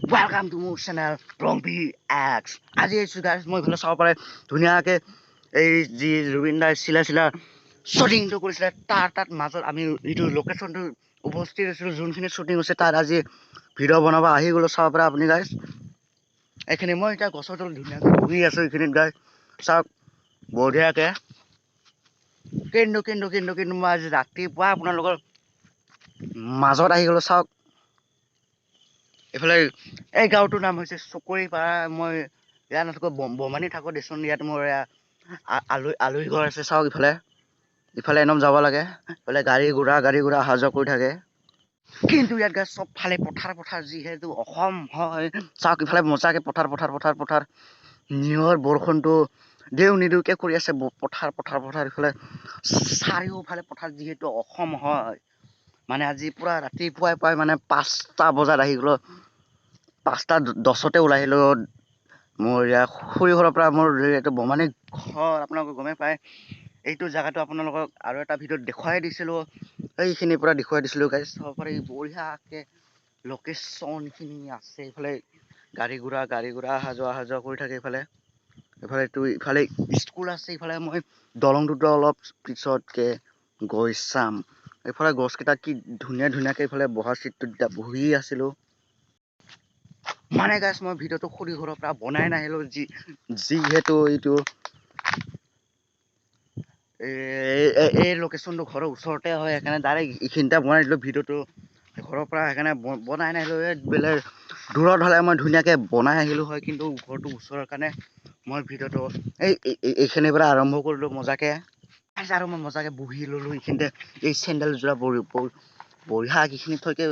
Welcome to মোৰ channel ৰং V x. আজি আহিছোঁ গাইজ মই ইফালে চাব পাৰে ধুনীয়াকৈ এই যি জুবিন দাই চিলা চিলা শ্বুটিংটো কৰিছিলে, তাৰ তাত মাজত আমি এইটো লোকেশ্যনটো উপস্থিত আছিলোঁ, যোনখিনি শ্বুটিং হৈছে তাত আজি ভিডিঅ' বনাব আহি গ'লোঁ। চাব পাৰে আপুনি গাইজ, এইখিনি মই এতিয়া গছৰ তলত ধুনীয়াকৈ বহি আছোঁ এইখিনিত গাইজ, চাওক বঢ়িয়াকৈ। কিন্তু কিন্তু কিন্তু কিন্তু মই আজি ৰাতিপুৱা আপোনালোকৰ মাজত আহি গ'লোঁ। চাওক এইফালে এই গাঁৱটোৰ নাম হৈছে চকৰিপাৰা। মই ইয়াত নাথাকোঁ, বমানী থাকোঁ দেচোন। ইয়াত মোৰ আলহী ঘৰ আছে। চাওক ইফালে ইফালে একদম যাব লাগে, ইফালে গাড়ী ঘোঁৰা অহা যোৱা কৰি থাকে। কিন্তু ইয়াত গাইজ চবফালে পথাৰ পথাৰ, যিহেতু অসম হয়। চাওক ইফালে মজাকে পথাৰ পথাৰ পথাৰ পথাৰ, নিয়ৰ বৰষুণটো দেও নিদিওকে কৰি আছে। পথাৰ পথাৰ পথাৰ, ইফালে চাৰিওফালে পথাৰ, যিহেতু অসম হয়। মানে আজি পুৰা ৰাতিপুৱাই পুৱাই মানে 5টা বজাত আহি গ'লোঁ, 5টা 10তে ওলাই আহিলোঁ মোৰ ইয়াৰ খুৰী ঘৰৰ পৰা। মোৰ এইটো বমানী ঘৰ, আপোনালোকে গমেই পায়। এইটো জেগাটো আপোনালোকক আৰু এটা ভিডিঅ'ত দেখুৱাই দিছিলোঁ, এইখিনিৰ পৰা দেখুৱাই দিছিলোঁ গাইজ। চাব পাৰে বঢ়িয়াকৈ লোকেশ্যনখিনি আছে। এইফালে গাড়ী ঘোঁৰা অহা যোৱা কৰি থাকে। ইফালে ইফালে এইটো ইফালে স্কুল আছে। ইফালে মই দলংটোতো অলপ পিছতকৈ গৈ চাম। এইফালে গছকেইটা কি ধুনীয়া ধুনীয়াকৈ, এইফালে বহা চিটটোত এতিয়া বহি আছিলোঁ। মানে গাইজ, মই ভিডিঅ'টো খুৰী ঘৰৰ পৰা বনাই নাহিলোঁ, যিহেতু এইটো এই লোকেশ্যনটো ঘৰৰ ওচৰতে হয়, সেইকাৰণে ডাইৰেক্ট এইখিনিতে বনাই দিলোঁ ভিডিঅ'টো ঘৰৰ পৰা। সেইকাৰণে বনাই নাহিলোঁ। এই বেলেগ দূৰত হ'লে মই ধুনীয়াকৈ বনাই আহিলোঁ হয়, কিন্তু ঘৰটো ওচৰৰ কাৰণে মই ভিডিঅ'টো এই এইখিনিৰ পৰা আৰম্ভ কৰিলোঁ মজাকৈ। আৰু মই মজাকৈ বহি ল'লোঁ এইখিনিতে, এই চেণ্ডেল যোৰা বঢ়িয়া এইখিনি থৈকে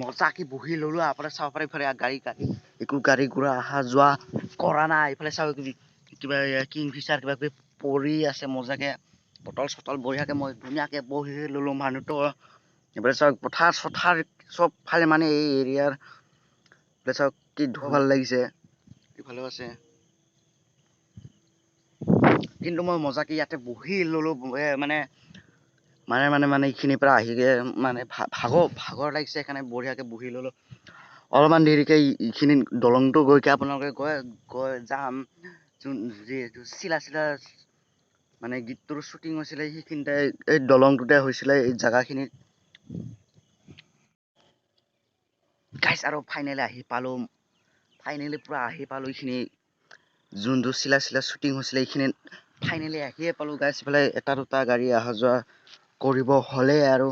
মজাকৈ বহি ল'লোঁ। আপোনাৰ চাব পাৰে ইফালে গাড়ী গাড়ী একো গাড়ী ঘোঁৰা অহা যোৱা কৰা নাই। এইফালে চাওক কিবা কিংফিচাৰ কিবা কিবি পৰি আছে মজাকৈ, বটল চটল বঢ়িয়াকৈ মই ধুনীয়াকৈ বহি ল'লোঁ মানুহটো। এইফালে চাওক পথাৰ চথাৰ চবফালে, মানে এই এৰিয়াৰ এইফালে চাওক কি ভাল লাগিছে। ইফালেও আছে। কিন্তু মই মজাকৈ ইয়াতে বহি ল'লোঁ। মানে মানে মানে মানে এইখিনিৰ পৰা আহিকে মানে ভাগৰ ভাগৰ লাগিছে, সেইকাৰণে বঢ়িয়াকৈ বহি ল'লোঁ। অলপমান দেৰিকৈ এইখিনি দলংটো গৈকে আপোনালোকে গৈ গৈ যাম, যোন যিহেতু চিলা চিলা মানে গীতটোৰ শ্বুটিং হৈছিলে, সেইখিনিতে এই দলংটোতে হৈছিলে এই জেগাখিনিত গাইজ। আৰু ফাইনেলি আহি পালোঁ, ফাইনেলি পূৰা আহি পালোঁ এইখিনি যোনটো চিলা চিলা শ্বুটিং হৈছিলে, এইখিনিত ফাইনেলি আহিয়ে পালোঁ গাইজ। ইফালে এটা দুটা গাড়ী অহা যোৱা কৰিব হ'লেই আৰু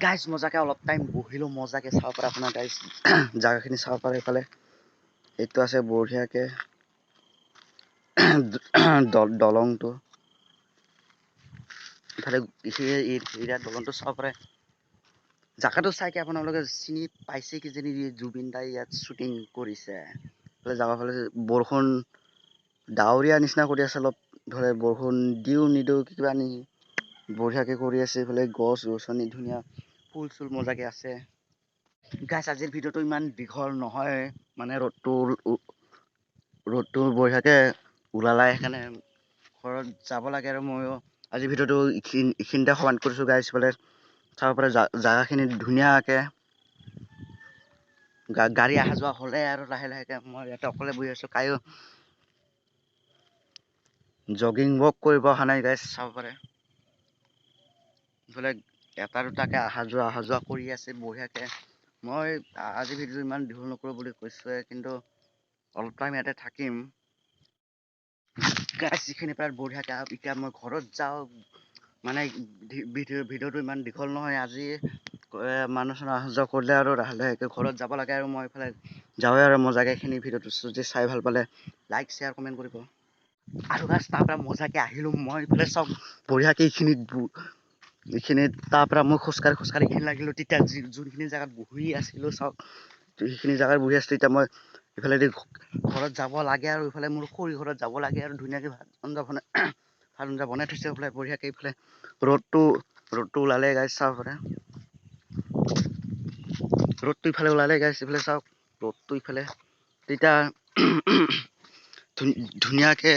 গাইজ মজাকৈ অলপ টাইম বহিলোঁ মজাকৈ। চাব পাৰে আপোনাৰ গাইজ, জেগাখিনি চাব পাৰে। এইফালে এইটো আছে বঢ়িয়াকৈ দলংটো, ইফালে এৰিয়াৰ দলংটো চাব পাৰে। জাগাটো চাইকে আপোনালোকে চিনি পাইছে কিজানি, জুবিন দাই ইয়াত শ্বুটিং কৰিছে। এইফালে যাব ফালে বৰষুণ ডাৱৰীয়া নিচিনা কৰি আছে অলপ, ধৰে বৰষুণ দিওঁ নিদিওঁ কিবা নি বঢ়িয়াকৈ কৰি আছে। এইফালে গছ গছনি ধুনীয়া ফুল চুল মজাকৈ আছে। গাইজ, আজিৰ ভিডিঅ'টো ইমান দীঘল নহয়, মানে ৰ'দটো ৰ'দটো বঢ়িয়াকৈ ওলালে, সেইকাৰণে ঘৰত যাব লাগে। আৰু ময়ো আজি ভিডিঅ'টো এইখিনিতে সমাপ্ত কৰিছোঁ গাইজ। ইফালে চাব পাৰে জেগাখিনি ধুনীয়াকৈ গাড়ী অহা যোৱা হ'লে আৰু লাহে লাহেকৈ মই ইয়াতে অকলে বহি আছোঁ, কায়ো জগিং ৱক কৰিব অহা নাই গাইজ। চাব পাৰে ইফালে এটা দুটাকৈ অহা যোৱা কৰি আছে বঢ়িয়াকৈ। মই আজি ভিডিঅ'টো ইমান দীঘল নকৰোঁ বুলি কৈছোঁৱে, কিন্তু অলপ টাইম ইয়াতে থাকিম গাইজ। যিখিনি পৰা বঢ়িয়াকৈ এতিয়া মই ঘৰত যাওঁ। মানে ভিডিঅ'টো ইমান দীঘল নহয় আজি। মানুহ চানুহ অহা যোৱা কৰিলে আৰু লাহে লাহেকৈ ঘৰত যাব লাগে আৰু মই এইফালে যাওঁৱে। আৰু মজাকৈ এইখিনি ভিডিঅ'টো যদি চাই ভাল পালে লাইক, শ্বেয়াৰ, কমেণ্ট কৰিব। আৰু গাইজ, তাৰ পৰা মজাকৈ আহিলোঁ মই। এইফালে চাওক বঢ়িয়াকৈ এইখিনিত এইখিনিত তাৰ পৰা মই খোজকাঢ়ি খোজকাঢ়ি এইখিনি লাগিলোঁ। তেতিয়া যোনখিনি জেগাত বহি আছিলোঁ, চাওক সেইখিনি জেগাত বহি আছিলোঁ। এতিয়া মই ইফালেদি ঘৰত যাব লাগে আৰু ইফালে মোৰ খুৰী ঘৰত যাব লাগে আৰু ধুনীয়াকৈ ভাত আঞ্জা বনাই থৈছে এইফালে বঢ়িয়াকৈ। এইফালে ৰ'দটো ওলালে গাইজ, চাব পাৰে ৰ'দটো ইফালে ওলালে গাইজ। ইফালে চাওক ৰ'দটো ইফালে, তেতিয়া ধুনীয়াকৈ।